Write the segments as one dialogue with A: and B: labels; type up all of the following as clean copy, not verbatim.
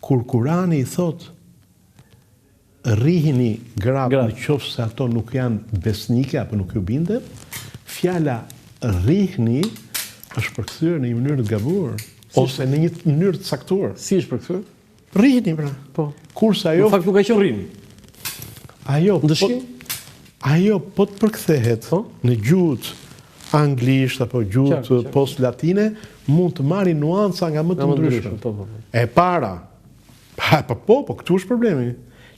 A: Kur Kurani i thotë rrihini gratë në qoftë se ato nuk janë besnike apo nuk ju binden, fjala rrihni është përkthyer në një mënyrë të gabuar ose në një mënyrë të caktuar.
B: Si është përkthyer?
A: Rrihni pra.
B: Po.
A: Kurse ajo
B: Në fakt nuk ka qenë rrihni.
A: Ajo
B: po Ndëshkim?
A: Ajo po të përkthehet
B: po?
A: në gjuhët anglisht apo gjuhët post-latine, mund të marrin nuanca nga më të ndryshme.
B: Po, po, po.
A: E para, pa, po, po, po, këtu është problemi,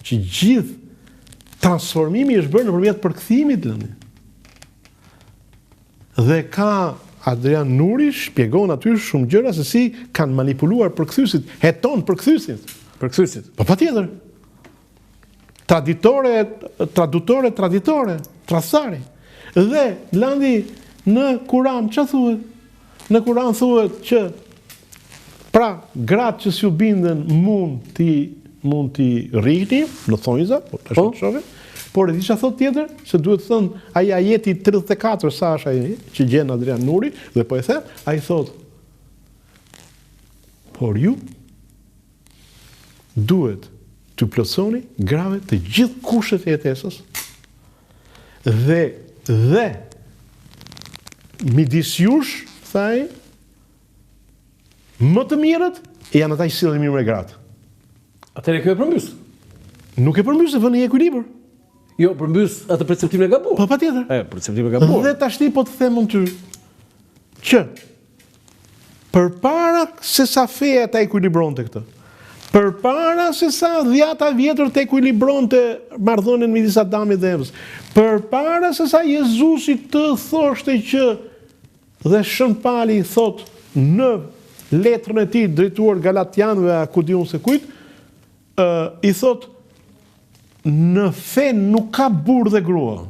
A: që gjithë transformimi është bërë nëpërmjet përkthimit, Lëndi. Dhe ka Adrian Nuri shpjegon aty shumë gjëra se si kanë manipuluar përkthyesit, heton përkthyesit.
B: Përkthyesit.
A: Po patjetër. Traditore, tradutore, traditore, tradhtari. Dhe Landi në Kuran ça thuhet? Në Kuran thuhet që pra gratë që s'ju binden mund t'i mund t'i rrihni në thonjza, po tash po. të shohim. Por e di çfarë thotë tjetër, se duhet të thënë ai ajeti 34 sa është ai që gjen Adrian Nuri dhe po e them, ai thotë Por ju duhet t'u plotësoni grave të gjithë kushtet e jetesës dhe dhe midis jush, tha ai, më të mirët janë ata që sillen mirë me
B: gratë. Atëherë kjo e
A: përmbys. Nuk e përmbys, e vë në ekuilibër.
B: Jo, përmbys atë perceptimin e gabuar.
A: Po patjetër.
B: E, perceptimin e gabuar.
A: Dhe tashti po të them unë ty që Përpara se sa feja ta ekuilibronte këtë, përpara se sa dhjata e vjetër të ekuilibronte marrëdhënien midis Adamit dhe Evës, përpara se sa Jezusi të thoshte që dhe Shën Pali thotë në letrën e tij drejtuar Galatianëve a ku di unë se kujt, ë i thotë në fe nuk ka burrë dhe grua.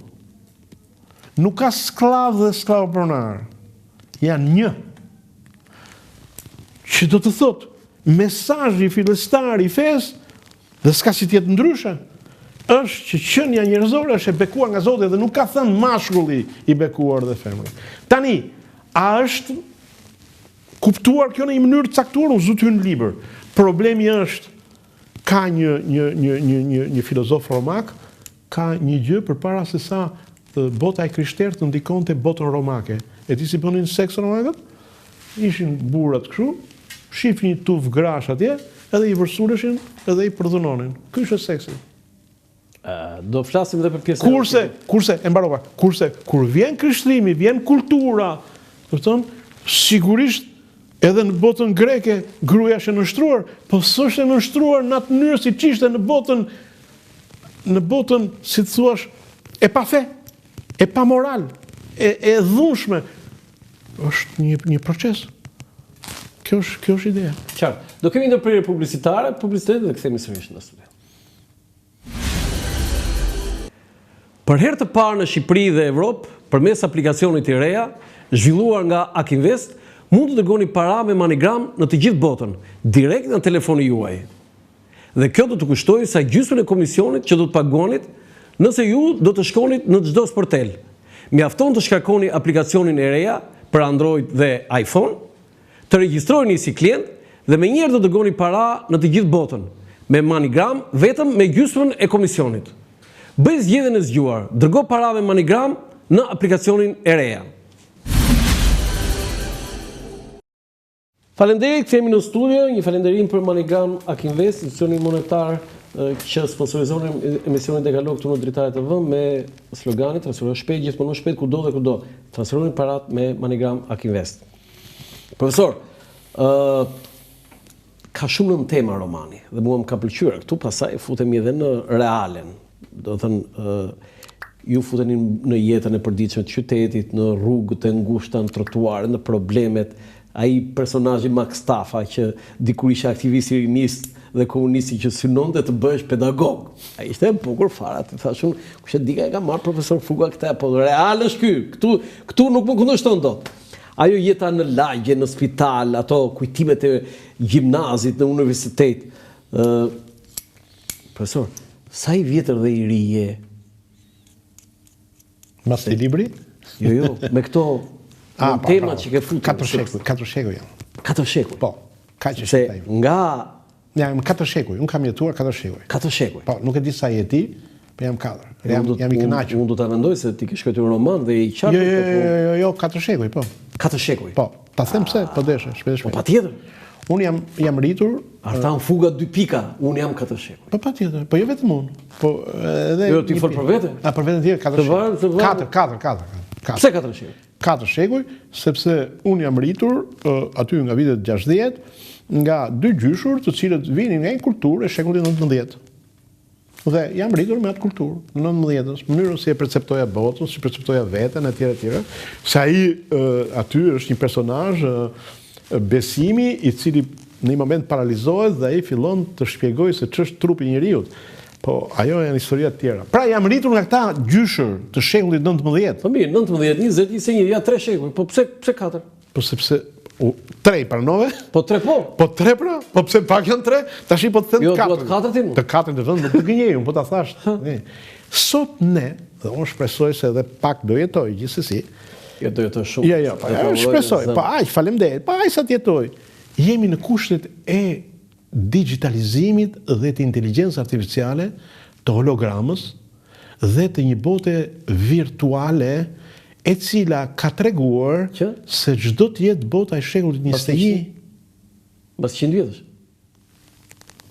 A: Nuk ka skllav dhe skllavpronar. Janë një. Që do të thotë, mesazhi fillestar i fesë, dhe s'ka si të jetë ndryshe, është që qenia njerëzore është e bekuar nga Zoti dhe nuk ka thënë mashkulli i bekuar dhe femra. Tani, a është kuptuar kjo në një mënyrë të caktuar, unë s'du të hyj në libër. Problemi është ka një një një një një një filozof romak Ka një gjë përpara se sa bota e krishterë të ndikonte botën romake. E di si bënin seks romakët? Ishin burrat kështu, shifnin një tufë grash atje, edhe i vërsuleshin edhe i përdhunonin. Ky ishte seksi.
B: Do flasim edhe për
A: pjesën Kurse, kurse, e mbarova. Kurse kur vjen krishtrimi, vjen kultura, kupton? Sigurisht edhe në botën greke gruaja është e nënshtruar, po s'është e nënshtruar në atë mënyrë siç ishte në botën në botën, si të thuash, e pa fe, e pa moral, e, e dhunshme, është një, një proces. Kjo është, kjo është
B: ideja. Qartë. Do kemi ndërprerje publicitare, publicitet dhe kthehemi sërish në studio. Për herë të parë në Shqipëri dhe Evropë, përmes aplikacionit IREA, zhvilluar nga Akinvest, mund të dërgoni para me MoneyGram në të gjithë botën, direkt nga telefoni juaj. Dhe kjo do të kushtojë sa gjysmën e komisionit që do të paguanit nëse ju do të shkonit në çdo sportel. Mjafton të shkarkoni aplikacionin IREA për Android dhe iPhone, të regjistroheni si klient dhe menjëherë do dërgoni para në të gjithë botën, me MoneyGram vetëm me gjysmën e komisionit. Bëj zgjedhjen e zgjuar, dërgo para me MoneyGram në aplikacionin IREA. Faleminderit, kthehemi në studio, një falënderim për MoneyGram Akinvest, institucionin monetar që sponsorizon emisionin Dekalog këtu në Dritare TV me sloganin transfero shpejt, gjithmonë më shpejt kudo dhe kurdo. Transferoni parat me MoneyGram Akinvest. Profesor, ë ka shumë nëntema romani dhe mua më ka pëlqyer këtu, pastaj futemi edhe në realen. Do të thënë ë ju futeni në jetën e përditshme të qytetit, në rrugët e ngushta, në trotuare, në problemet. Ai personazhi Maks Tafa që dikur ishte aktivist i rinisë dhe komunisti që synonte të bëhesh pedagog. Ai ishte e bukur fare, aty thashë unë, kush e di nga e ka marrë profesor Fuga këtë, po real është ky. Këtu këtu nuk më kundërshton dot. Ajo jeta në lagje, në spital, ato kujtimet e gjimnazit në universitet. Ë Profesor, sa i vjetër dhe i ri je?
A: Mas këtij libri?
B: Jo, jo, me këto ah, temat që ke futur.
A: Katër shekuj, katër shekuj janë.
B: Katër shekuj.
A: Po,
B: kaq është ai. Nga.
A: Jam katër shekuj, unë kam jetuar katër shekuj.
B: Katër shekuj.
A: Po, nuk e di sa je ti, po jam katër. Jam, jam i kënaqur.
B: Unë do ta mendoj se ti ke shkruar një roman dhe i qartë.
A: Jo, jo, jo, jo, jo, jo, katër shekuj, po.
B: Katër shekuj.
A: Po, ta them pse, po deshe, shpejt
B: shpejt. Po patjetër.
A: Unë jam jam rritur
B: Artan Fuga dy pika, unë jam katër
A: shekuj. Po patjetër, po jo vetëm unë, po
B: edhe Jo, ti fol për vete.
A: A për veten tjetër katër shekuj. Katër, katër, katër.
B: Pse katër shekuj?
A: Katër shekuj, sepse unë jam rritur aty nga vitet 60 nga dy gjyshur të cilët vinin nga një kulturë e shekullit 19. Dhe jam rritur me atë kulturë, në 19-ës, mënyrën si e perceptoja botën, si perceptoja veten etj etj. Se ai aty është një personazh besimi i cili në një moment paralizohet dhe ai fillon të shpjegojë se ç'është trupi i njeriut. Po, ajo janë historia të tjera. Pra jam rritur nga këta gjyshër të shekullit
B: 19. Po mirë, 19, 20, 21, ja tre shekuj. Po pse pse katër?
A: Po sepse u tre i pranove?
B: Po tre po.
A: Po tre pra? Po pse pak janë tre? Tashi po të them
B: jo, të katërt. Jo, duhet katërtin.
A: Të katërt të vënd, nuk të gënjej, unë po ta thash. Sot ne, dhe unë shpresoj se edhe pak do jetoj gjithsesi.
B: Jo, do jetoj shumë.
A: Jo, jo, po shpresoj. Po aq, faleminderit. Po aq sa të jetoj. Jemi në kushtet e digjitalizimit dhe të inteligjencës artificiale, të hologramës dhe të një bote virtuale e cila ka treguar
B: Që?
A: se ç'do të jetë bota e shekullit 21.
B: Mbas 100 vjetësh.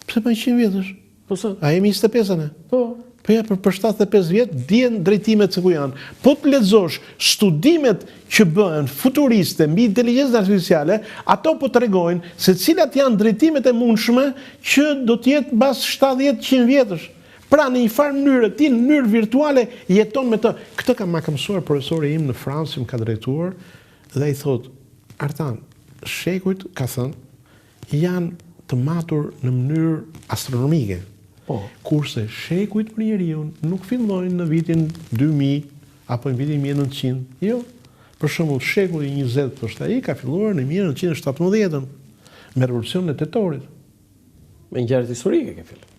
A: Pse pas 100 vjetësh?
B: Po sa?
A: A jemi 25 ne?
B: Po.
A: Po ja, për, për 75 vjet dihen drejtimet se ku janë. Po të lexosh studimet që bëhen futuriste mbi inteligjencën artificiale, ato po tregojnë se cilat janë drejtimet e mundshme që do të jetë mbas 70-100 vjetësh. Pra në një farë mënyre ti në mënyrë virtuale jeton me të. Këtë ka ma ka mësuar profesori im në Francë që më ka drejtuar dhe ai thotë, Artan, shekujt ka thënë janë të matur në mënyrë astronomike.
B: Po.
A: Kurse shekujt për njeriun nuk fillojnë në vitin 2000 apo në vitin 1900. Jo. Për shembull, shekulli i 20 thoshte ai ka filluar në 1917-ën me revolucionin e tetorit.
B: Me ngjarjet historike ke fjalën.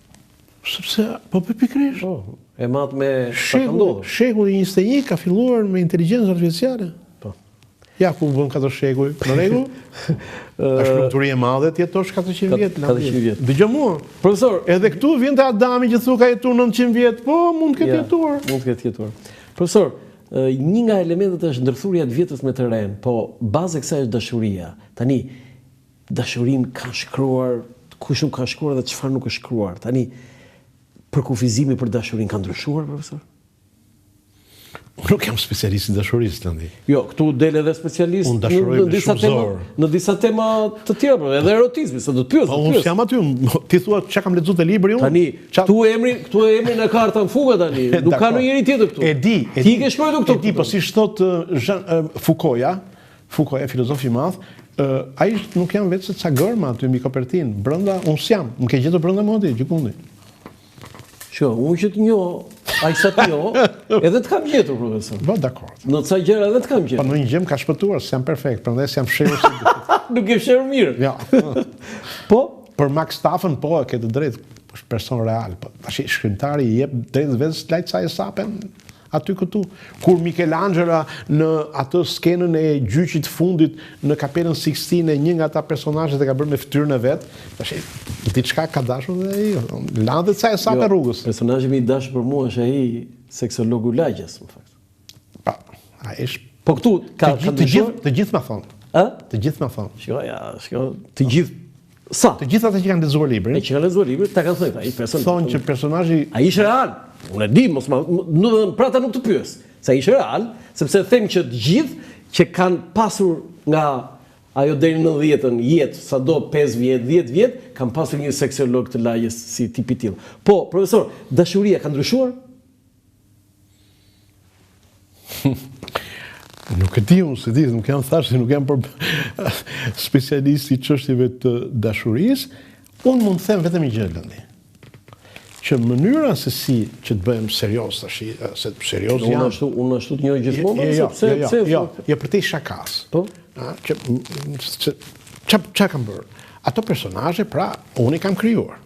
A: Sepse, po po pikërisht.
B: Po, e mat me çfarë ka ndodhur.
A: Shekulli 21 ka filluar me inteligjencën artificiale.
B: Po.
A: Ja ku bën katër shekuj, në rregull? Është lumturi e madhe të jetosh 400 vjet,
B: 400 vjet.
A: Dëgjo mua.
B: Profesor,
A: edhe këtu vjen te Adami që thu ka jetuar 900 vjet, po mund të ketë jetuar.
B: Mund të ketë jetuar. Profesor, një nga elementët është ndërthurja e të vjetrës me të renë, po bazë e kësaj është dashuria. Tani dashurinë ka shkruar, kush nuk ka shkruar dhe çfarë nuk është shkruar. Tani përkufizimi për dashurinë ka ndryshuar, profesor?
A: Unë nuk jam specialist i dashurisë, Landi.
B: Jo, këtu del edhe specialist
A: në, në disa
B: tema, në disa tema të tjera, por edhe erotizmi, se do të pyes,
A: po, do të pyes. Unë jam aty, ti thua çka kam lexuar te libri
B: unë? Tani, këtu emrin, këtu emrin e ka Artan Fuga tani, nuk ka ndonjë njeri tjetër këtu.
A: E di,
B: e di. Ti ke shkruar këtu.
A: E di, po siç thotë Jean Foucault-ja, Foucault, filozof i madh, ai nuk janë veçse ca gërma aty mbi kopertinë, brenda unë s'jam, më ke gjetur brenda mua ti, gjëkundi.
B: Shiko, unë që të njoh, aq sa të njoh, edhe të kam gjetur, profesor.
A: Po, dakord.
B: Në ca gjëra edhe të kam gjetur.
A: Po, në një gjë më ka shpëtuar, s'jam perfekt, prandaj s'jam fshehur
B: si Nuk je fshehur mirë.
A: Ja.
B: po?
A: Për Max Tafën, po, e ke të drejtë, është person real, po tash shkrimtari i jep drejtë vetes të lajë ca hesape aty këtu. Kur Michelangelo në atë skenën e gjyqit të fundit në Kapelën Sixtine, një nga ata personazhet e ka bërë me fytyrën e vet, tash diçka ka dashur dhe ai, lan dhe ca hesape jo, rrugës.
B: Personazhi më i dashur për mua është ai seksologu i lagjes, në
A: fakt. Pa, ai është
B: Po këtu
A: ka të gjithë të gjithë të gjithë ma thonë.
B: Ë?
A: Të gjithë ma thonë.
B: Shiko, ja, shiko, të gjithë Sa?
A: Të gjithë ata që kanë lexuar
B: librin. E që kanë lexuar librin, ta kanë thënë ai
A: person. Thonë që personazhi
B: ai është real. Unë e di, mos ma, nuk do të prata nuk të pyes. Se ai është real, sepse them që të gjithë që kanë pasur nga ajo deri në 90-ën jetë, sado 5 vjet, 10 vjet, kanë pasur një seksolog të lagjes si tip i tillë. Po, profesor, dashuria ka ndryshuar?
A: Nuk e di unë, s'e di, nuk jam thashë, nuk jam për specialist i çështjeve të dashurisë. Unë mund të them vetëm një gjë, Lëndi. Që mënyra se si që të bëhem serioz tash, se serioz
B: jam. Unë ashtu, unë ashtu të njoh gjithmonë, jo, jo,
A: pse jo, pse jo, jo, përtej shakas.
B: Po.
A: A, që ça ça kam bërë? Ato personazhe pra unë i kam krijuar.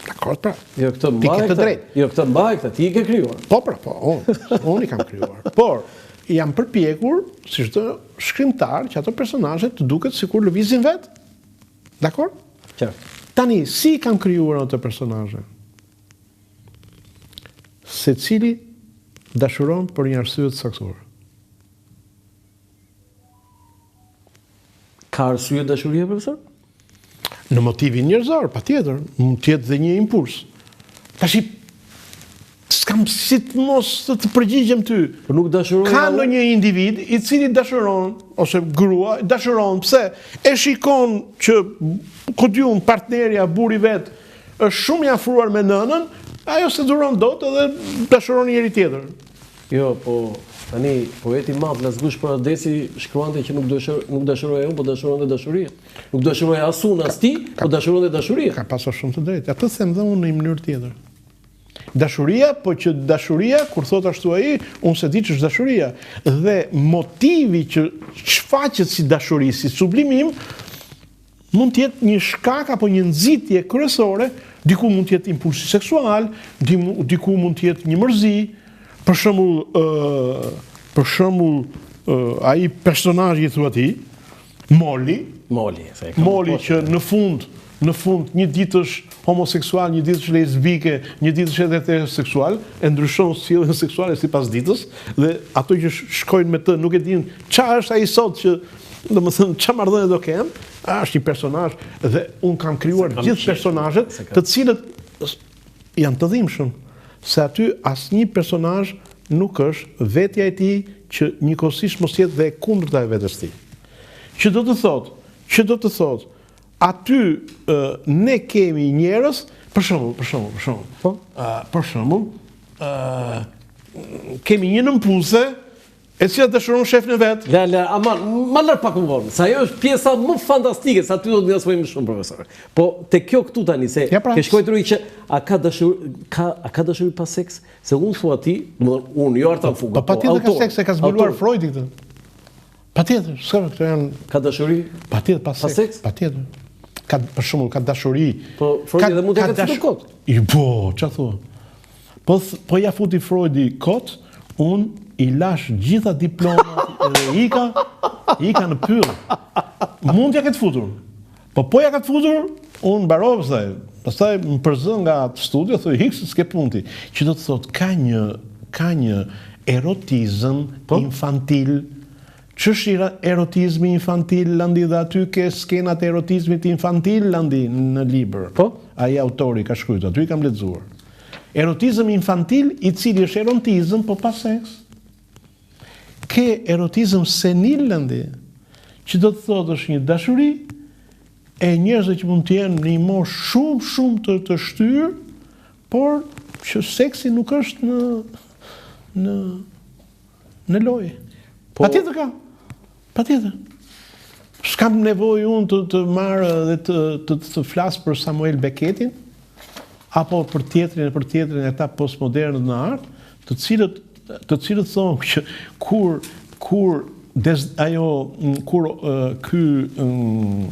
A: Dakord pra.
B: Jo këtë mbaj.
A: Ti ke të drejtë.
B: Jo këtë mbaj këtë, ti i ke krijuar.
A: Po pra, po, unë, unë i kam krijuar. Por jam përpjekur si çdo shkrimtar që ato personazhe të duket sikur lëvizin vetë. Dakord?
B: Qartë.
A: Tani, si i kam krijuar ato personazhe? Secili dashuron për një arsye të caktuar.
B: Ka arsye dashuria, profesor?
A: Në motivin njerëzor, patjetër, mund të jetë dhe një impuls. Tashi s'kam si të mos të të përgjigjem ty.
B: Po nuk dashuron.
A: Ka ndonjë individ i cili dashuron ose grua dashuron pse e shikon që ku di unë partnerja burri vet është shumë i afruar me nënën, ajo s'e duron dot edhe dashuron njeri tjetër.
B: Jo, po tani poeti i madh Lasgush Poradeci shkruante që nuk dashur, nuk dashuroja unë, po dashuronte dashuria. Nuk dashuroja as unë, as ti, po dashuronte dashuria.
A: Ka pasur shumë të drejtë. Atë them dhe unë në një mënyrë tjetër. Dashuria, po që dashuria, kur thotë ashtu ai, unë s'e di ç'është dashuria. Dhe motivi që shfaqet si dashuri, si sublimim, mund të jetë një shkak apo një nxitje kryesore, diku mund të jetë impulsi seksual, diku mund të jetë një mërzi, për shembull, ë për shembull, ai personazhi i thua ti, Moli,
B: Moli,
A: se e kam Moli që në fund, në fund një ditë është homoseksual, një ditë është lesbike, një ditë është edhe heteroseksual, e ndryshon sjelljen seksuale sipas ditës dhe ato që shkojnë me të nuk e dinë ça është ai sot që Domethënë, ça marrëdhënie do kem, është një personazh dhe unë kam krijuar gjithë personazhet të cilët janë të dhimbshëm, se aty asnjë personazh nuk është vetja e tij që njëkohësisht mos jetë dhe e kundërta e vetes tij. Që do të thotë, që do të thotë, aty ne kemi njerëz, për shembull, për shembull, për shembull, po? për shembull, kemi një nëpunëse E cila dashuron shefin e
B: vet. Le, le, aman, ma lër pak më vonë, se ajo është pjesa më fantastike, se aty do të ngacmojmë më shumë, profesor. Po, te kjo këtu tani, se ja, pra, ke shkruajtur që a ka dashuri, ka, a ka dashuri pa seks? Se unë thua ti, domethënë, unë, jo Artan Fuga,
A: po, po patjetër ka seks, e ka zbuluar Freudi këtë. Patjetër, s'ka këto janë...
B: Ka dashuri?
A: Patjetër, pa seks. Pa seks? Patjetër. Ka, për shembull, ka dashuri.
B: Po, Freudi edhe mund të ketë futur
A: kot. I, po, ça thua? Po po ja futi Freudi kot, unë i lashë gjitha diplomat dhe ika, ika në pyll. Mund t'ja ketë futur. Po po ja ketë futur, unë mbarova pastaj. Pastaj më përzë nga studio, thoi ik se s'ke punë ti. Që do të thotë ka një ka një erotizëm po? infantil. Ç'është erotizmi infantil Landi dhe aty ke skenat e erotizmit infantil Landi në libër.
B: Po?
A: Ai autori ka shkruar, aty i kam lexuar. Erotizëm infantil i cili është erotizëm po pa seks. Ke erotizëm senil Landi, që do të thotë është një dashuri e njerëzve që mund të jenë në një moshë shumë shumë të të shtyrë, por që seksi nuk është në në në lojë. Po, Patjetër ka. Patjetër. S'kam nevojë unë të, të marr dhe të, të, të flas për Samuel Beckettin, apo për tjetrin e për tjetrin e ata postmodernët në art, të cilët të cilët thonë që kur kur des, ajo kur uh, ky um,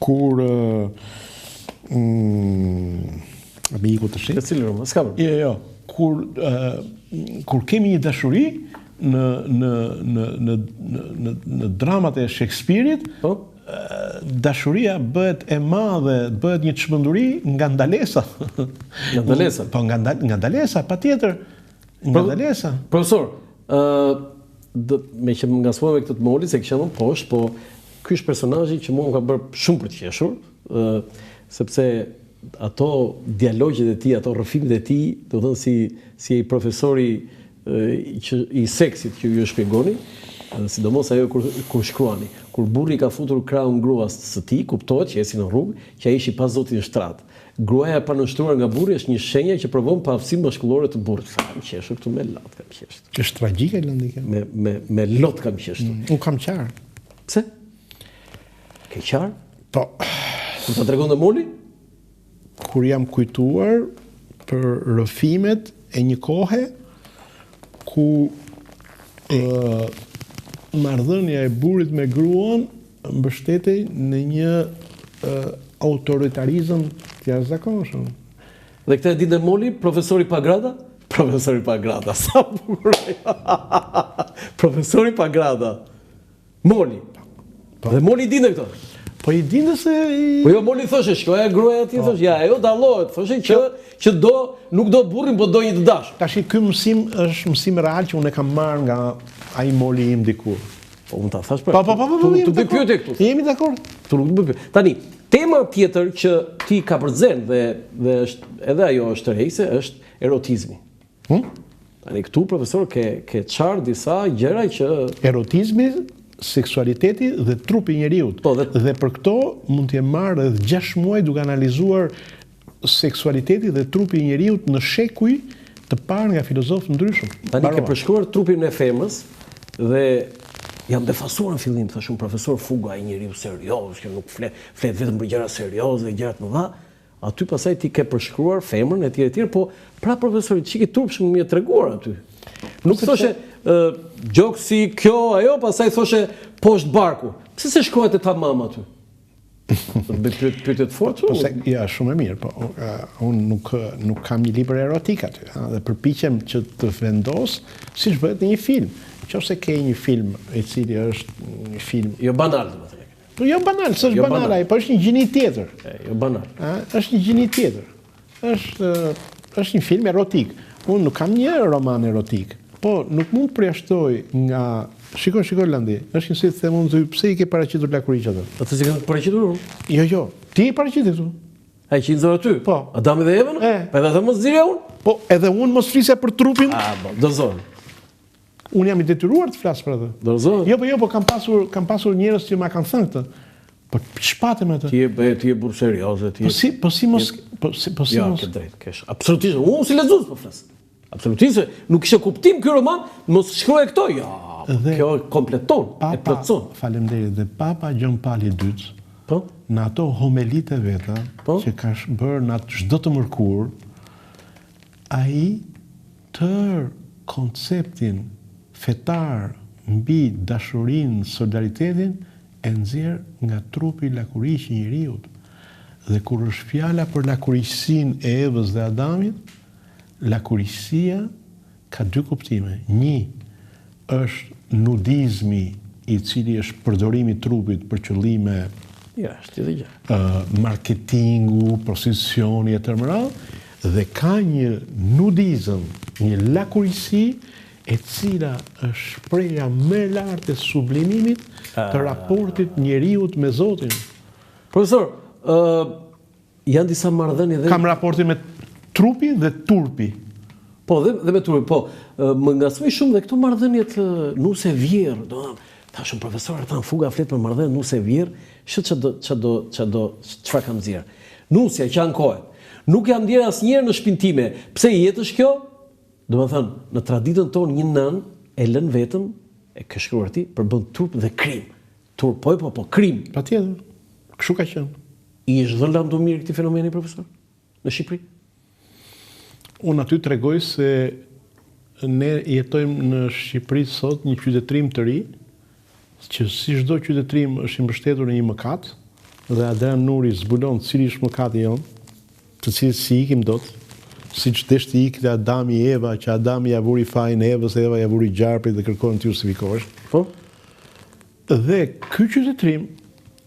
A: kur mm, më iku tashi.
B: Të cilën rrugë? S'ka
A: problem. Jo, jo. Kur kur kemi një dashuri në në në në në në dramat e Shakespeare-it,
B: po
A: dashuria bëhet e madhe, bëhet një çmenduri nga ndalesa.
B: Nga ndalesa.
A: Po nga nga ndalesa, patjetër. Nga ndalesa.
B: Profesor, ë meqë më ngacmove me këtë të Molit, se kisha më poshtë, po ky është personazhi që mua më ka bërë shumë për të qeshur, ë sepse ato dialogjet e tij, ato rrëfimet e tij, domethënë si si ai profesori që i seksit që ju e shpjegoni, sidomos ajo kur kur shkruani, kur burri ka futur krahun gruas së tij, kuptohet që ecin në rrugë, që ai është i pazoti në shtrat. Gruaja e panënshtruar nga burri është një shenja që provon paaftësinë mashkullore të burrit. Sa kam qeshur këtu me lot kam
A: qeshur. Është tragjike Landi
B: kjo. Me me me lot kam qeshur.
A: Mm, unë kam qarë.
B: Pse? Ke qarë?
A: Po.
B: Kur ta tregonte Moli?
A: Kur jam kujtuar për rrëfimet e një kohe ku ë marrëdhënia e burrit me gruan mbështetej në një autoritarizëm të jashtëzakonshëm.
B: Dhe këtë e dinte Moli, profesori pa grada? Profesori pa grada, sa bukur. profesori pa grada. Moli. Po. Dhe Moli i dinte këto.
A: Po i dinte se
B: i... Po jo, Moli thoshe, shikoja gruaja atje, po. thoshe, ja, ajo dallohet, thoshe që që do, nuk do burrin, po do një të
A: dashur. Tashi ky mësim është mësim real që unë e kam marrë nga ai Moli im dikur.
B: Po unë ta thash pra.
A: Po po po po, po
B: jemi të pyetje këtu.
A: Jemi dakord.
B: Këtu nuk të bëj pyetje. Tani, tema tjetër që ti kapërcen dhe dhe është edhe ajo është tërheqëse, është erotizmi. Hm? Tani këtu profesor ke ke çarë disa gjëra që
A: erotizmi, seksualiteti dhe trupi i njeriut.
B: Po, dhe...
A: dhe për këto mund të jem marrë rreth 6 muaj duke analizuar seksualiteti dhe trupi i njeriut në shekuj të parë nga filozofë të
B: ndryshëm. Tani ke përshkruar trupin e femrës dhe jam befasuar në fillim, thashë unë profesor Fuga, ai njeriu serioz që nuk flet, flet vetëm për gjëra serioze, gjëra të mëdha. Aty pastaj ti ke përshkruar femrën etj etj, po pra profesor çik i turpshëm më je treguar aty. Nuk thoshe gjoksi kjo ajo, pastaj thoshe poshtë barku. Pse s'e shkruajte tamam aty? Do të bëj pyetje pyetje të
A: fortë. Po se ja, shumë e mirë, po unë nuk nuk kam një libër erotik aty, ha, dhe përpiqem që të vendos siç bëhet në një film. Nëse ke një film i cili është një film
B: jo banal, domethënë.
A: Po jo banal, s'është jo banal ai, po është një gjini tjetër.
B: E, jo banal.
A: Ë, është një gjini tjetër. Është është një film erotik. Unë nuk kam një roman erotik. Po nuk mund të përjashtoj nga Shiko, shiko Landi, është një si të them unë ty, pse i ke paraqitur lakuriq
B: atë? Atë s'i kam paraqitur
A: unë? Jo, jo, ti i paraqiti këtu.
B: Ai që i nxore aty?
A: Po.
B: Adami dhe Evën?
A: E.
B: Po edhe atë mos nxirrja
A: unë? Po, edhe unë mos flisja për trupin.
B: Ah, po, dorëzohem.
A: Unë jam i detyruar të flas për
B: atë. Dorëzohem.
A: Jo, po jo, po kam pasur kam pasur njerëz që ma kanë thënë këtë. Po ç'pate
B: me atë? Ti je bëj, ti je burrë serioz, ti.
A: Po si, po si mos, po si, po si
B: jo, mos. Jo, ke drejt, kesh. Absolutisht, unë si lexues po flas. Absolutisht, nuk kishte kuptim ky roman, mos shkruaj këto. Jo, dhe kjo kompleton,
A: Papa,
B: e plotëson.
A: Faleminderit dhe Papa Gjon Pali i Dytë.
B: Po.
A: Në ato homelitë e veta
B: po?
A: që ka bërë në atë çdo të mërkurë, ai Tërë konceptin fetar mbi dashurinë, solidaritetin e nxjerr nga trupi lakuriq i njeriut. Dhe kur është fjala për lakuriqësinë e Evës dhe Adamit, lakuriqësia ka dy kuptime. Një është nudizmi i cili është përdorimi i trupit për qëllime
B: Ja, është tjetër
A: gjë. Marketingu, prostitucioni e tërë me radhë, dhe ka një nudizëm, një lakuriqësi e cila është shprehja më e lartë e sublimimit të raportit njeriut me Zotin.
B: Profesor, ë Janë disa marrëdhënie
A: dhe Kam raportin me trupi dhe turpi.
B: Po, dhe, dhe me trupin, po. Më ngacmoi shumë dhe këto marrëdhëniet nuse vjehrr, domethënë, thashë unë profesor Artan Fuga flet për marrëdhënie nuse vjehrr, shih ça do ça do ça do çfarë kam nxjerr. Nusja që ankohet. Nuk jam ndjerë asnjëherë në shpinë time. Pse jetë është kjo? Domethënë, në traditën tonë një nënë e lënë vetëm, e ke shkruar ti, përbën turp dhe krim. Turp, po, po, po, krim.
A: Patjetër. Kështu ka qenë.
B: I është dhënë lamtumirë këtij fenomeni, profesor? Në Shqipëri?
A: Unë aty tregoj se ne jetojmë në Shqipëri sot një qytetërim të ri, që si çdo qytetërim është i mbështetur në një mëkat, dhe Adrian Nuri zbulon cili është mëkati jonë, të cilit s'i ikim dot, siç desh t'i ikte Adami Eva, që Adami ia vuri fajin Evës, Eva ia vuri gjarprit dhe kërkonin të justifikoheshin.
B: Po.
A: Dhe ky qytetërim,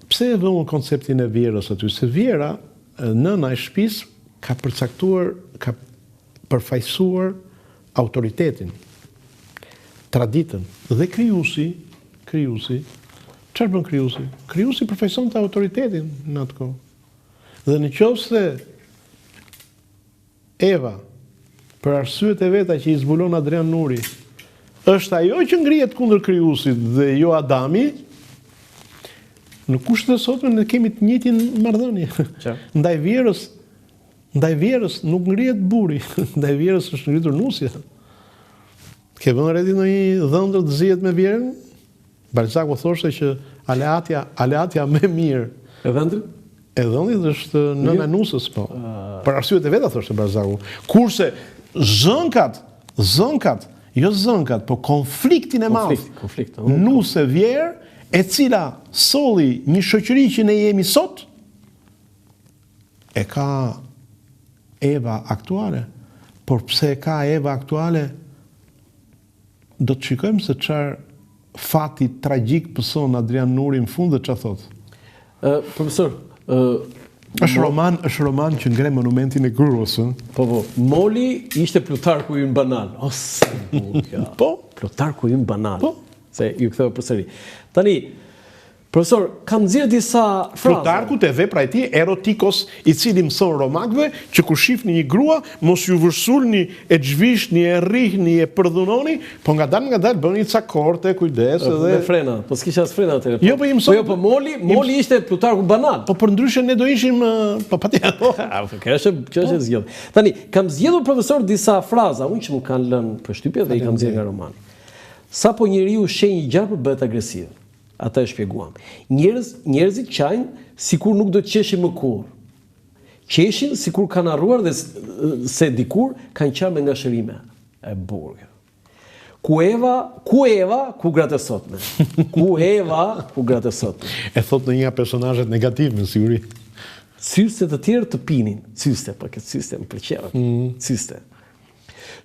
A: pse e vë unë konceptin e vjehrrës aty, se vjehrra, nëna e shtëpisë ka përcaktuar, ka përfaqësuar autoritetin, traditën dhe krijuesi, krijuesi, çfarë bën krijuesi? Krijuesi përfaqësonte autoritetin në atë kohë. Dhe në qoftë se Eva, për arsyet e veta që i zbulon Adrian Nuri, është ajo që ngrihet kundër krijuesit dhe jo Adami, në kushtet e sotme ne kemi të njëjtin marrëdhënie. Ndaj vjehrrës, ndaj vjehrrës nuk ngrihet burri, ndaj vjehrrës është ngritur nusja. Ke vënë re ti ndonjë dhëndër të zihet me vjehrrën? Balzaku thoshte që aleatja, aleatja më e
B: mirë e dhëndrit?
A: E dhëndrit është nëna e nusës, po. Për arsyet e veta thoshte Balzaku. Kurse zënkat, zënkat, jo zënkat, po konfliktin e
B: madh. Konflikt, konflikt.
A: Nuse vjehrr, e cila solli një shoqëri që ne jemi sot, e ka Eva aktuale. Por pse e ka Eva aktuale? Do të shikojmë se çfarë fati tragjik pëson Adrian Nuri në fund dhe çfarë
B: thotë. Ë, profesor, ë
A: Është roman, është roman që ngre monumentin e gruas, ë.
B: Po, po. Moli ishte Plutarku ynë banal. O, sa bukur kjo.
A: Po.
B: Plutarku ynë banal.
A: Po.
B: Se ju ktheu përsëri. Tani, Profesor, kam nxjerrë disa
A: fraza. Plutarku te vepra e tij Erotikos, i cili mëson romakëve që kur shihni një grua, mos ju vërsulni, e zhvishni, e rrihni, e përdhunoni, po ngadalë ngadalë bëni ca korte, kujdes edhe
B: Me frena, po s'kisha as frena atëherë.
A: Jo, po i mëson.
B: Po jo, po Moli, Moli ishte Plutarku banal.
A: Po përndryshe ne do ishim, po patjetër.
B: Po. Po kjo është, kjo është e zgjedhur. Tani, kam zgjedhur profesor disa fraza, unë që më kanë lënë përshtypje dhe i kam nxjerrë nga romani. Sapo njeriu sheh një gjarpër bëhet agresiv. Atë e shpjeguam. Njerëz, njerëzit qajnë sikur nuk do të qeshin më kurrë. Qeshin sikur kanë harruar dhe se dikur kanë qarë me ngashërime. E bukur kjo. Ku Eva, ku Eva, ku gratë e sotme. Ku Eva, ku gratë e sotme.
A: E thotë në një nga personazhet negativ, me siguri.
B: Cyste të tjerë të pinin. Cyste, po këtë cyste më pëlqeu. Mm. Cyste.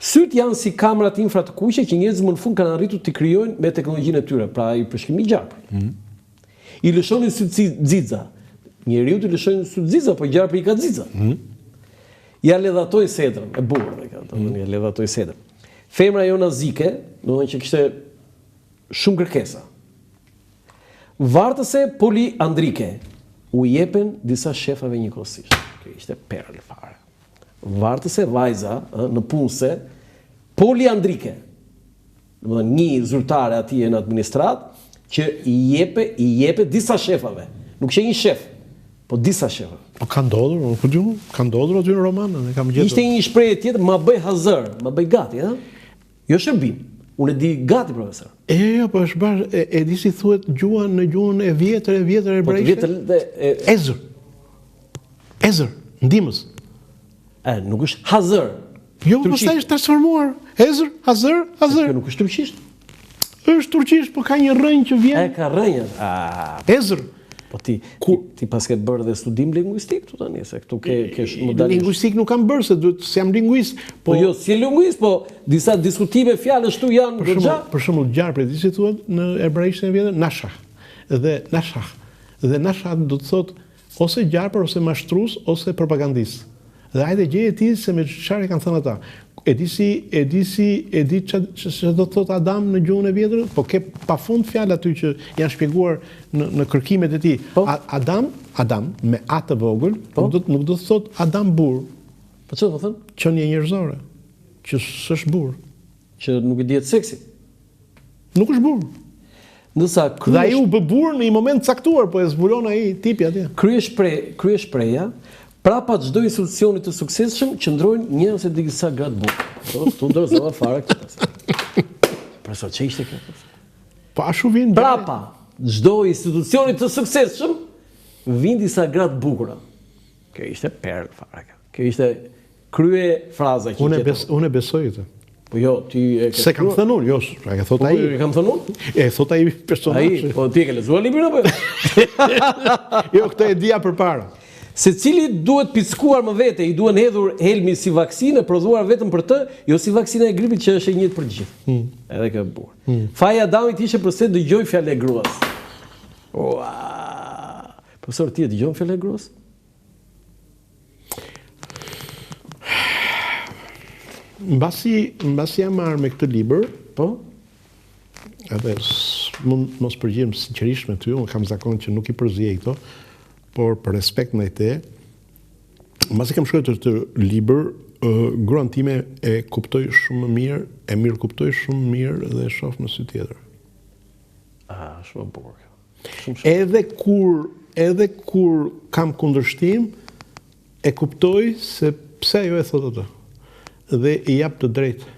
B: Sytë janë si kamerat infra të kuqe që njerëzit më në fund kanë arritur t'i krijojnë me teknologjinë e tyre, pra ai përshkrimi i gjarprit. Mm. I lëshonin sytë xixa. Njeriut i lëshojnë sytë xixa, po gjarpri i ka xixa. Mm. Ja ledhatoi sedrën, e bukur dhe kjo, mm. ja ledhatoi sedrën. Femra jo nazike, domethënë që kishte shumë kërkesa. Vartëse poliandrike, u jepen disa shefave njëkohësisht. Kjo ishte perlë fare. Vartëse vajza, ë, nëpunëse, poliandrike. Domethënë një zyrtare atje në administratë që i jepe, i jepe disa shefave. Nuk qe një shef, po disa shefave.
A: Po ka ndodhur, unë ku di unë, ka ndodhur aty në roman, e kam gjetur.
B: Ishte një shprehje tjetër, ma bëj hazër, ma bëj gati, ë? Jo shërbim. Unë e di gati profesor.
A: E jo, po është bërë, e, e di si thuhet gjuha në gjuhën e vjetër, e vjetër
B: Po të
A: hebraisht?
B: vjetër dhe e,
A: Ezër. Ezër, ndihmës.
B: E, nuk është hazër.
A: Jo, po pastaj është transformuar. Ezër, hazër, hazër.
B: Kjo nuk është turqisht.
A: Është turqisht, po ka një rrënjë që vjen.
B: E ka rrënjë. Ah.
A: Ezër.
B: Po ti, Ku... ti, ti paske bërë dhe studim linguistik këtu tani, se këtu ke ke
A: më Linguistik nuk kam bërë se duhet s'jam linguist,
B: po, po jo, s'je linguist, po disa diskutime fjalësh këtu janë
A: për shembull, për shembull gjarpri, di si thuhet në hebraisht e vjetër, nashah. Dhe nashah. Dhe nashah do të thotë Ose gjarpër ose mashtrus ose propagandist. Dhe hajde gjeje ti se me çfarë e kanë thënë ata. E di si, e di si, e di ça ça do të thotë Adam në gjuhën e vjetër? Po ke pafund fjalë aty që janë shpjeguar në në kërkimet e tij.
B: Po.
A: Adam, Adam me A të vogël,
B: po.
A: nuk do nuk do të thotë Adam burrë.
B: Po çfarë do të
A: thotë? Qenie njerëzore, që s'është burrë.
B: Që nuk i dihet seksi.
A: Nuk është burrë.
B: Ndërsa
A: krye... Dhe ai u bë burrë në një moment të caktuar, po e zbulon ai tipi atje.
B: Kryeshpre, kryeshprehja, prapa çdo institucioni të suksesshëm qëndrojnë një ose disa gra të bukura. Po, tu dorëzova fare këtë pas. Profesor, ç'ishte ishte kjo?
A: Po ashtu vjen
B: prapa çdo institucioni të suksesshëm vijnë disa gra të bukura. Kjo ishte perlë fare. Kjo ishte Krye fraza
A: që unë bes, unë e besoj këtë.
B: Po jo, ti
A: e ke. S'e kam thënë unë, jo, e ka thotë
B: po,
A: ai.
B: E kam thënë unë?
A: E thotë ai personazhi.
B: Ai, po ti e ke lexuar librin apo jo?
A: jo, këtë e dija përpara.
B: Secilit duhet pickuar më vete, i duhen hedhur helmi si vaksinë e prodhuar vetëm për të, jo si vaksina e gripit që është e njëjtë për të gjithë.
A: Hmm.
B: Edhe kjo e bukur.
A: Hmm.
B: Faji i Adamit ishte përse dëgjoi fjalën e gruas. Ua. Profesor, ti e dëgjon fjalën e gruas?
A: Mbasi, mbasi jam marrë me këtë libër,
B: po,
A: edhe mund mos përgjigjem sinqerisht me ty, unë kam zakon që nuk i përziej këto, por për respekt ndaj teje, mbasi kam shkruar këtë libër, gruan time e kuptoj shumë më mirë, e mirëkuptoj shumë mirë dhe e shoh me sy tjetër.
B: Ah, shumë e bukur kjo.
A: Edhe kur edhe kur kam kundërshtim, e kuptoj se pse ajo e thotë atë. Dhe i jap të drejtë.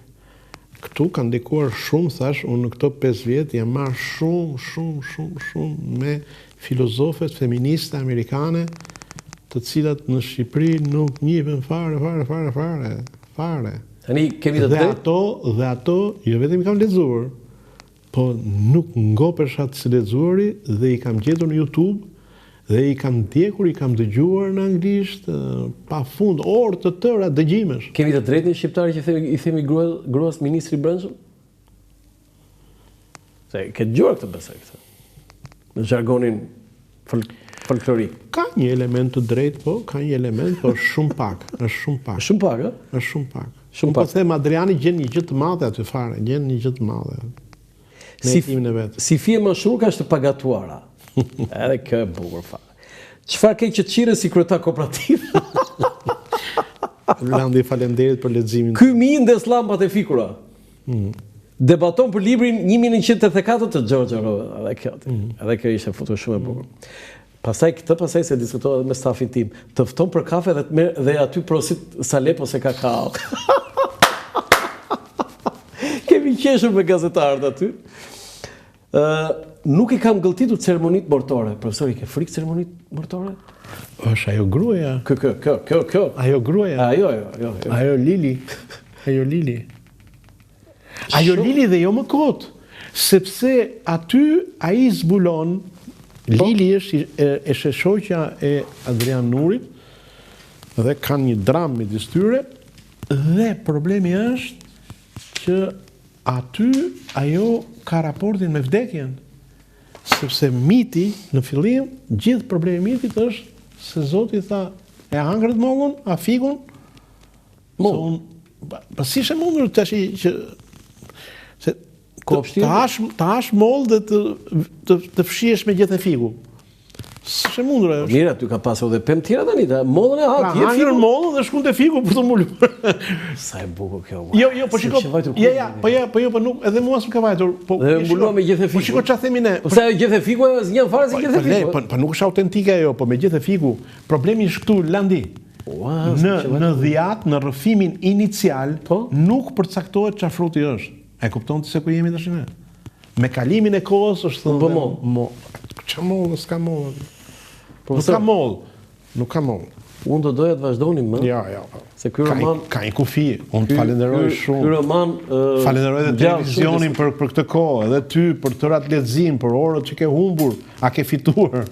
A: Këtu ka ndikuar shumë, thashë, unë në këto 5 vjet jam marrë shumë, shumë, shumë, shumë me filozofet feministe amerikane, të cilat në Shqipëri nuk njihen fare, fare, fare, fare, fare.
B: Tani kemi të
A: drejtë. Dhe ato, dhe ato, jo vetëm i kam lexuar, Po nuk ngopesha së lexuari dhe i kam gjetur në YouTube dhe i kam ndjekur, i kam dëgjuar në anglisht pa fund, orë të tëra
B: dëgjimesh. Kemi të drejtë ne shqiptarët që themi, i themi grua, gruas ministri i brendshëm? Se ke dëgjuar këtë besoj këtë. Në zhargonin fol... folklorik.
A: Ka një element të drejtë, po, ka një element, po është shumë pak, është shumë pak.
B: Shumë pak, ë?
A: Është shumë pak.
B: Shumë
A: Unë po
B: pak.
A: them Adriani gjen një gjë të madhe aty fare, gjen një gjë të madhe. Në
B: Si,
A: hetimin e vet.
B: si fije mashurkash të pagatuara. Edhe kjo e bukur fare. Çfarë ke që çire si kryetar kooperativ?
A: Landi, faleminderit për leximin.
B: Ky mi ndes llampat e fikura.
A: Mm.
B: Debaton për librin 1984 të George Orwell, edhe kjo.
A: Mm.
B: Edhe kjo ishte futur shumë e bukur. Pastaj këtë pastaj se diskutova edhe me stafin tim. Të fton për kafe dhe të merr dhe aty porosit salep ose kakao. Kemi qeshur me gazetarët aty. Ë, nuk i kam gëlltitur ceremonitë mortore. Profesor, i ke frikë ceremonitë mortore?
A: Është ajo gruaja.
B: Kë kë kë kë kë.
A: Ajo gruaja.
B: Ajo, ajo, ajo. ajo.
A: Ajo Lili. Ajo Lili. Ajo Lili dhe jo më kot, sepse aty ai zbulon
B: Po.
A: Lili është është e shoqja e Adrian Nurit dhe kanë një dramë midis tyre dhe problemi është që aty ajo ka raportin me vdekjen. Sepse miti në fillim gjithë problemi i mitit është se Zoti tha e hangrët mollën, a fikun? Mollën. Pa, pa si është e mundur tash që se të, të hash të hash mollë dhe të të, të fshihesh me gjethe fiku. S'është e mundur ajo.
B: Po mirë, aty ka pasur edhe pemë tjera tani, ta mollën e ha,
A: pra, ti e mollën dhe shkon te fiku për të mbuluar.
B: Sa e bukur kjo.
A: Jo, jo, po shiko. Ja, ja, po ja, po jo, po nuk, edhe mua s'më ka vajtur. Po
B: dhe mbuluar me gjethe fiku.
A: Po shiko çfarë themi ne.
B: Po sa ajo gjethe fiku ajo s'ngjan fare si
A: po,
B: gjethe
A: po,
B: fiku.
A: Po, po nuk është autentike ajo, po me gjethe fiku. Problemi është këtu Landi. Në në Dhiatë, në rrëfimin inicial,
B: po?
A: nuk përcaktohet çfarë fruti është. E kupton ti se ku jemi tash ne? Me kalimin e kohës është thënë
B: po mollë.
A: Mo, ç'a mollë, s'ka mollë.
B: Po
A: nuk ka mollë. Nuk ka mollë.
B: Unë do doja të vazhdonim më.
A: Ja, ja. Po.
B: Se ky roman
A: ka një kufi. Unë të falenderoj shumë.
B: Ky roman
A: falenderoj edhe televizionin për për këtë kohë, edhe ty për tërë atë lexim, për orët që ke humbur, a ke fituar.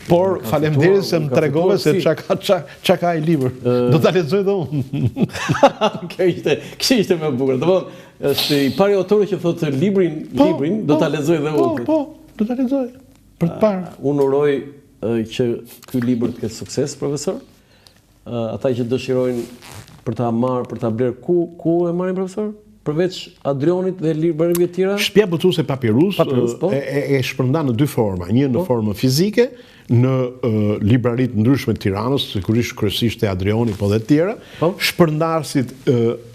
A: Por faleminderit se më tregove se çka ka çka çka ka ai libër. Do ta lexoj dhe
B: unë. Kjo ishte, kjo ishte më e bukur. Domthon, është i pari autor që thotë librin,
A: po,
B: librin do
A: po,
B: ta lexoj dhe
A: po,
B: unë.
A: Po, po, do ta lexoj. Për të parë.
B: Unë uroj që ky libër të ketë sukses, profesor. Ata që dëshirojnë për ta marrë, për ta blerë, ku ku e marrin profesor? Përveç Adrionit dhe librarive të tjera?
A: Shtëpia botuese Papirus,
B: Papirus po.
A: e, e, e shpërndan në dy forma, një në
B: po.
A: formë fizike, në librari të ndryshme të Tiranës, sigurisht kryesisht te Adrioni, po dhe të tjera.
B: Po.
A: Shpërndarësit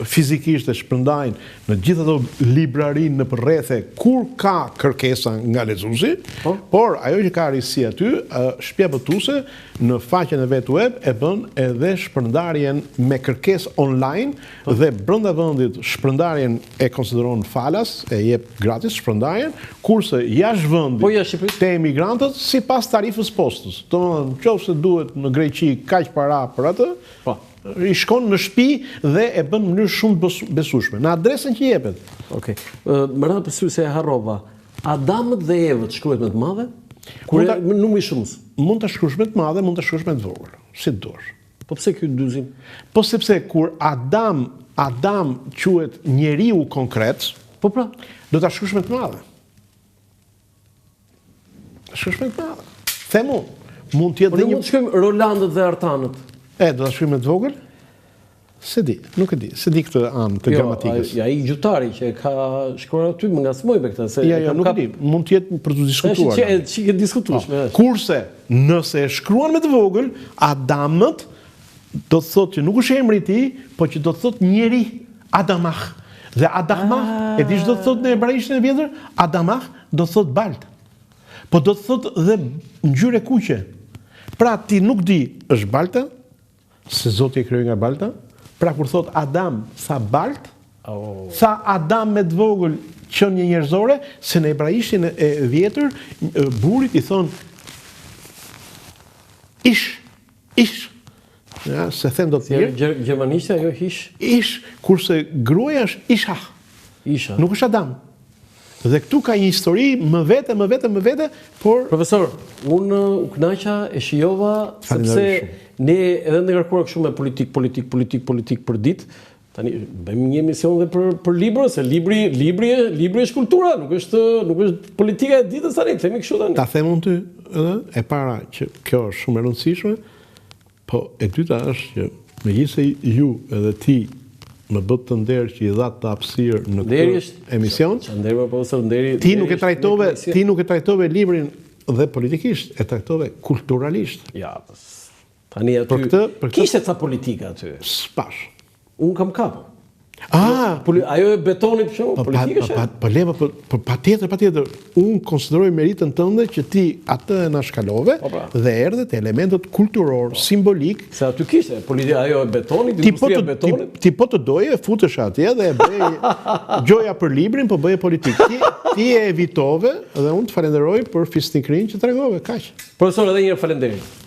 A: fizikisht e shpërndajnë në gjithë ato librari nëpër rrethe kur ka kërkesa nga lexuesi,
B: po.
A: por ajo që ka risi aty, shtëpia botuese në faqen e vet web e bën edhe shpërndarjen me kërkesë online
B: po.
A: dhe brenda vendit shpërndarjen e konsideron falas, e jep gratis shpërndarjen, kurse jashtë vendit
B: po, jashtë Shqipërisë?
A: te emigrantët sipas tarifës postës. Domethënë, nëse duhet në Greqi kaq para për atë,
B: po.
A: i shkon në shtëpi dhe e bën në mënyrë shumë të besueshme, në adresën që jepet.
B: Okej. Më ra për sy se e harrova. Adamët dhe Evët shkruhet me të madhe? Kur
A: ta,
B: numri shumës.
A: Mund ta shkruash me të madhe, mund ta shkruash me të vogël, si të duash.
B: Po pse ky dyzim?
A: Po sepse kur Adam, Adam quhet njeriu konkret,
B: po pra,
A: do ta shkruash me të madhe. Ta shkruash me të madhe. Them unë, mund të jetë
B: po
A: dhe një
B: mund të shkruajmë Rolandët dhe Artanët.
A: E, do ta shkruajmë me të vogël? S'e di, nuk e di, s'e di këtë anë të
B: jo,
A: gramatikës.
B: Jo, ai gjyqtari që e ka shkruar aty më ngacmoi me këtë se
A: ja, jo, nuk e di, mund të jetë për të diskutuar.
B: Është çik çik e diskutueshme.
A: Po. Kurse, nëse e shkruan me të vogël, Adamët do të thotë që nuk është emri i tij, po që do të thotë njeri, Adamah. Dhe Adamah, ah. e di ç'do të thotë në hebraishten e vjetër? Adamah do të thotë baltë. Po do të thotë dhe ngjyrë e kuqe. Pra ti nuk di, është balta, Se Zoti e krijoi nga balta? Pra kur thotë Adam, tha baltë,
B: oh.
A: tha Adam me të vogël qenie njerëzore, se në hebraishtin e vjetër burrit i thonë ish, ish. Ja, s'e them dot
B: mirë. Si gjermanishtja ajo ish.
A: Ish, kurse gruaja është isha.
B: Isha.
A: Nuk është Adam. Dhe këtu ka një histori më vete, më vete, më vete, por
B: Profesor, unë u kënaqa, e shijova sepse ne edhe ngarkuar kështu me politikë, politikë, politikë, politikë për ditë. Tani bëjmë një emision dhe për për librin, se libri libri libri është kultura, nuk është nuk është politika e ditës tani, themi kështu tani.
A: Ta them unë ty, edhe e para që kjo është shumë e rëndësishme, po e dyta është që megjithëse ju edhe ti më bëtë të nder që i dhatë të hapësirë në këtë emision.
B: Nderi më profesor,
A: nderi. Ti nuk e trajtove, ti nuk e trajtove librin dhe politikisht, e trajtove kulturalisht.
B: Ja, Tani aty
A: për këtë, për
B: këtë kishte ca politika aty.
A: S'pash.
B: Unë kam kapur.
A: Ah,
B: Poli, ajo e betonit për shembull,
A: po,
B: politikë
A: është. Po, po, leva, po, po patjetër, patjetër. Unë konsideroj meritën tënde që ti atë e anashkalove po, pra. dhe erdhe te elementët kulturor, po. simbolik.
B: Se aty kishte politika ajo e betonit,
A: industria e betonit. Ti, ti po të doje, futesh atje dhe e bëje gjoja për librin, po bëje politikë. Ti, ti e evitove dhe unë të falenderoj për fisnikërinë që tregove, kaq.
B: Profesor, edhe një herë faleminderit.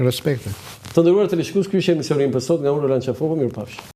A: Respekte.
B: Të nderuar teleshikues, ky ishte emisioni im për sot nga unë Roland Qafoku, mirupafshim.